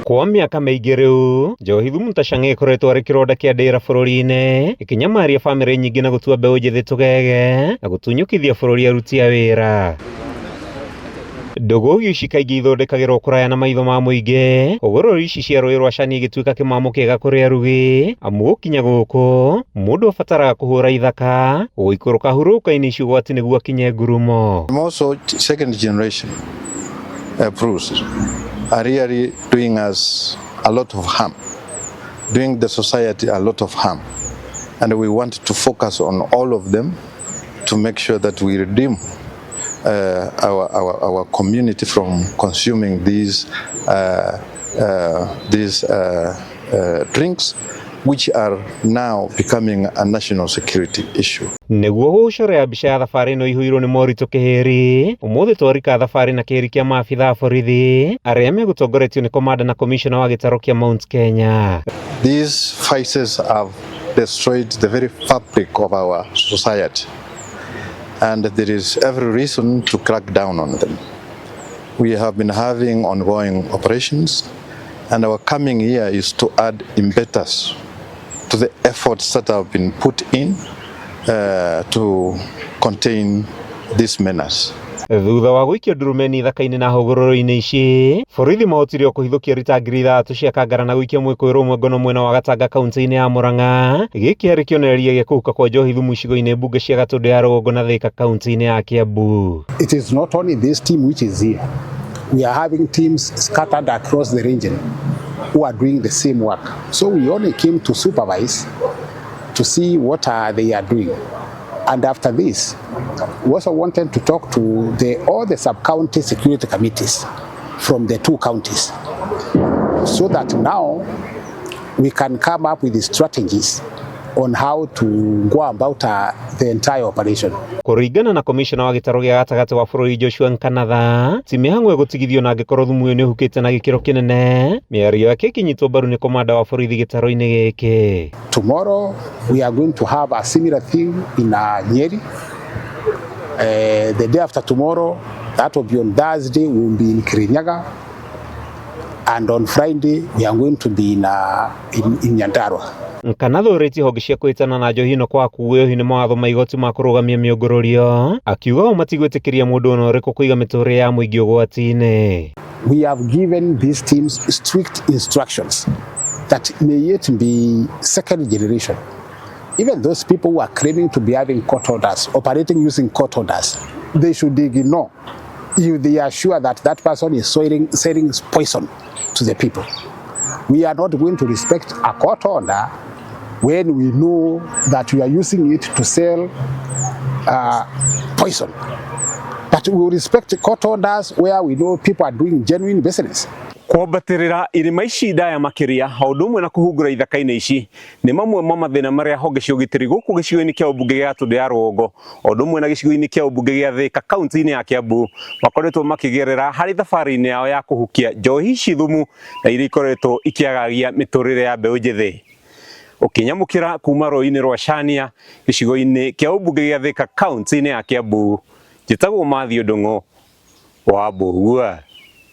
Kwa mĩaka mĩingĩ rĩu, njohi thumu ta chang'aa ĩkoretwo arĩ kĩronda kĩa ndĩra bũrũri-inĩ, ĩkĩnyamaria bamĩrĩ nyingĩ na gũtua mbeũ njĩthĩ tũgege na gũtunyũkithia bũrũri aruti a wĩra. Ndũgũgio ici kaingĩ ithondekagĩrwo kũraya na maitho ma mũingĩ, hũgũrũrũ ici cia rũĩ rwa Cania igĩtuĩka kĩmamo kĩega kũrĩ arugi, amu gũkinya gũkũ, mũndũ abataraga kũhũra ithaka, gũikũrũka hurũrũka-inĩ ici ũgwati nĩguo akinye ngurumo. I'm also second generation brews are really doing us a lot of harm, doing the society a lot of harm. And we want to focus on all of them to make sure that we redeem our community from consuming these drinks, which are now becoming a national security issue. Nĩguo gũgũcorea mbica ya thabarĩ ĩno ĩihũirwo nĩ moritũ kĩhĩri, ũmũthĩ twarika thabarĩ na kĩhĩri kĩa maabitha a borithi arĩa megũtongoretio nĩ komanda na komishona wa gĩtarũ kĩa Mount Kenya. These vices have destroyed the very fabric of our society, and there is every reason to crack down on them. We have been having ongoing operations, and our coming here is to add impetus to the efforts that have been put in to contain this menace. Thutha wa gũikia ndurumeni ithaka-inĩ na hũgũrũrũ-inĩ ici, borithi mahotire o kũhithũkia rita 6000 cia kangara na gũikia mwĩkũĩrwo ũmwe ngono mwena wa Gatanga kaunti-inĩ ya Murang'a. Gĩkĩ arĩ kĩonereria gĩa kũhuka kwa njohi thumu icigo-inĩ mbunge cia Gatũndũ ya rũgongo na Thika kaunti-inĩ ya Kiambu. It is not only this team which is here. We are having teams scattered across the region who are doing the same work. So we only came to supervise to see what they are doing. And after this, we also wanted to talk to all the sub-county security committees from the two counties so that now we can come up with the strategies on how to go about the entire operation. Kũringana na komishona wa gĩtarũ gĩa gatagatĩ wa bũrũri Joshua Nkanatha, ti mĩhang'o ĩgũtigithio na angĩkorwo thumu ũyũ nĩũhukĩte na gĩkĩro kĩnene. Mĩario yake ĩkĩnyitwo mbaru nĩ komanda wa borithi gĩtarũ-inĩ gĩkĩ. Tomorrow we are going to have a similar thing in Nyeri. The day after tomorrow, that will be on Thursday, we will be in Kirinyaga. And on Friday, we are going to be in Nyandarua. Nkanatha ũrĩtie honge cia kũhĩtana na njohi ĩno kwaga kuohio nĩ mawatho ma igoti ma kũrũgamia mĩũngũrũrio, akiuga o matigwĩtĩkĩria mũndũ ona ũrĩkũ kũiga mĩtũrĩre ya mũingĩ ũgwati-inĩ. We have given these teams strict instructions that may it be second generation. Even those people who are claiming to be having court orders, operating using court orders, they should ignore if they are sure that that person is selling poison to the people. We are not going to respect a court order when we know that we are using it to sell poison. But we will respect court orders where we know people are doing genuine business. Kwambatĩrĩra irĩma ici ndaya makĩria o ũndũ ũmwe na kũhungura ithaka-inĩ ici nĩ mamwe ma mathĩna marĩa honge cia ũgitĩri gũkũ gĩcigo-inĩ kĩa ũmbunge gĩa Gatũndũ ya rũgongo o ũndũ ũmwe na gĩcigo-inĩ kĩa ũmbunge gĩa Thĩka kaunti-inĩ ya Kiambu makoretwo makĩgerera harĩ thabarĩ-inĩ yao ya kũhukia njohi ici thumu na iria ikoretwo ikĩagagia mĩtũrĩre ya mbeũ njĩthĩ. Ũkĩnyamũkĩra kuma rũĩ-inĩ rwa Cania gĩcigo-inĩ kĩa ũmbunge gĩa Thĩka kaunti-inĩ ya Kiambu, njĩtagwo Matthew Ndung'u wa Mbũgua.